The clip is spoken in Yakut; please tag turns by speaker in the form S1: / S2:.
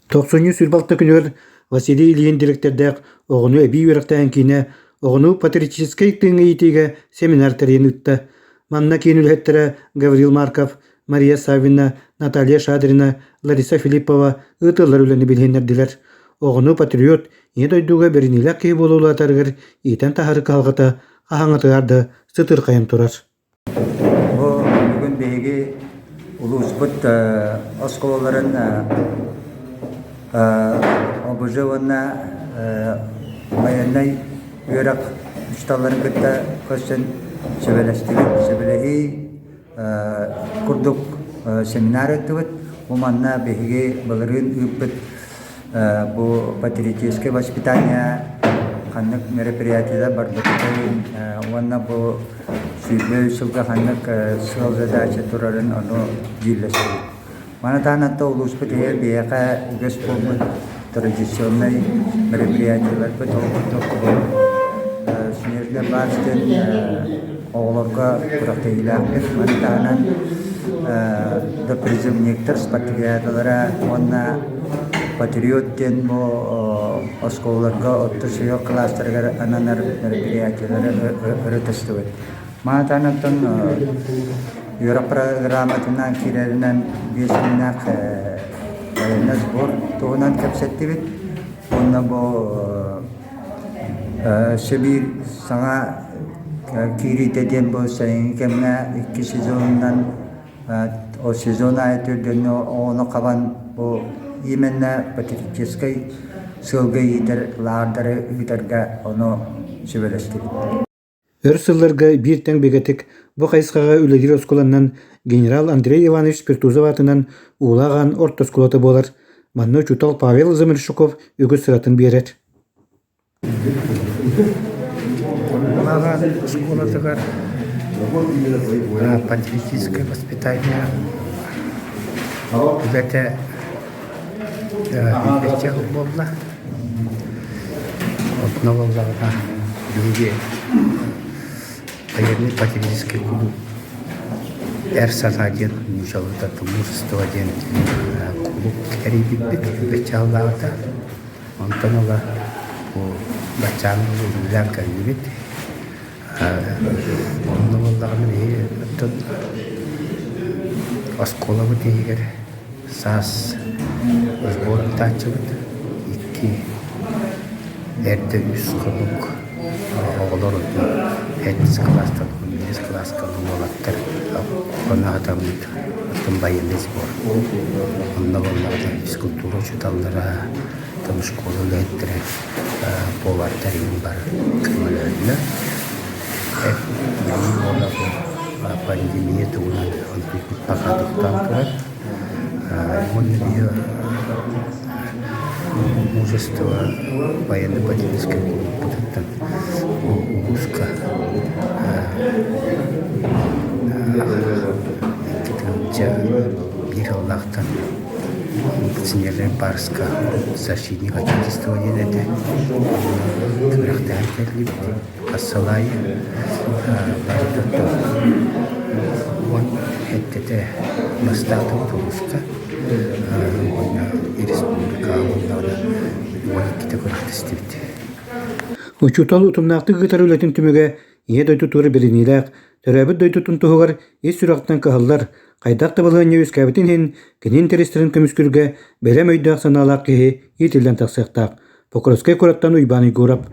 S1: Тохсунньу 26 күнүгэр Василий Ильин дириэктэрдээх оҕону эбии үөрэхтээһин киинэ оҕону патриотическай тыыҥҥа иитиигэ семинар тэрийэн ыытта. Манна киин үлэһиттэрэ Гаврил Марков, Мария Саввина, Наталья Шадрина, Лариса Филиппова ыытыллар үлэни билиһиннэрдилэр. Оҕону патриот, Ийэ дойдуга бэриниилээх киһи буола улаатарыгар иитэн таһаарыы кыһалҕата хаһааҥҥытыгар да сытыырхайан турар.
S2: Бу бүгүн биһиги улууспут оскуолаларын ОБЖ уонна байыаннай үөрэх учууталларын кытта көрсөн сүбэлэстибит. Сүбэлэһии курдук семинар ыыттыбыт. Бу манна биһиги былырыын ыыппыт бу патриотическое воспитание ханнык мероприятиелар барбыттарын уонна бу 23 сылга ханнык сыал задача турарын ону дьүүллэстибит. Маны таһынан улууспут иһигэр биһиэхэ үгэс буолбут традиционнай мероприятиеларбыт ол курдук бу Снежный барс диэн оҕолорго күрэхтэһиилээхпит. Маны таһынан допризывниктар спартакиадалара уонна Патриот диэн бу оскуолаларга орто сүһүөх кылаастарыгар ананар мероприятиелары ырытыстыбыт. Маны таһынан үөрэх программатынан киирэринэн биэс күннээх военный сбор туһунан кэпсэттибит. Уонна бу өссө биир саҥа киириитэ диэн бу сайыҥҥы кэмҥэ икки сезонунан ол сезон аайы түргэнник оҕону хабан бу именно патриотическай сыалга иитэр лааҕырдары ыытарга ону сүбэлэстибит.
S1: Өр сылларга биир тэҥ бигэтик бу хайысхаҕа үлэлиир оскуоланан генерал Андрей Иванович Пертузов аатынан Уулаах Аан орто оскуолата буолар. Манна учуутал Павел Замерщиков үгүс сыратын биэрэр.
S3: Уулаах Аан оскуолатыгар патриотическое воспитание үлэтэ билбэччэ буолла. Онно буоллаҕына биһиги военный патриотический кулууп Эр санаа диэн нуучалыыта мужество диэн кулууп тэрийбиппит баччааллааҕыта. Онтон ыла бу баччааҥҥы үлэлээн кэллибит. Онно буоллаҕына биһиги оттон оскуолабыт иһигэр саас сбор ыытааччыбыт икки эрдэ үс хонук оҕолор сэттис кылаастан биэс кылааска уолаттар хоно сатаммыт оттон байыаннай сбор онно буоллаҕына физкультура учууталлара там школа үлэһиттэрэ повардар иһин бары көмөлөһөллөр. Билии уола бу пандемия туһунан онтуйбут пока тохтоон турар. Уонна биһи мужество военно-политическай кулууппутуттан улууска 2 тыһыынча биир сыллаахтан Синерин Барска защитник отечества диэн этэ. Күрэхтэһэн кэллибит. Хас сыл аайы барыта 17-тэ бастаатыбыт улууска уонна республикаҕа буоллаҕына 12-тэ күрэхтэстибит.
S1: Учуутал утумнаахтык ыытар үлэтин түмүгэ Ийэ дойду туора бэриниилээх, төрөөбүт дойдутун туһугар ис сүрэхтэн кыһаллар, хайдах да балаһыанньа үөскээбитин иһин, кини интэриэстэрин көмүскүүргэ бэлэм өйдөөх-санаалаах киһи иитиллэн тахсыахтаах. Покровскай куораттан Уйбаан Уйгуурап.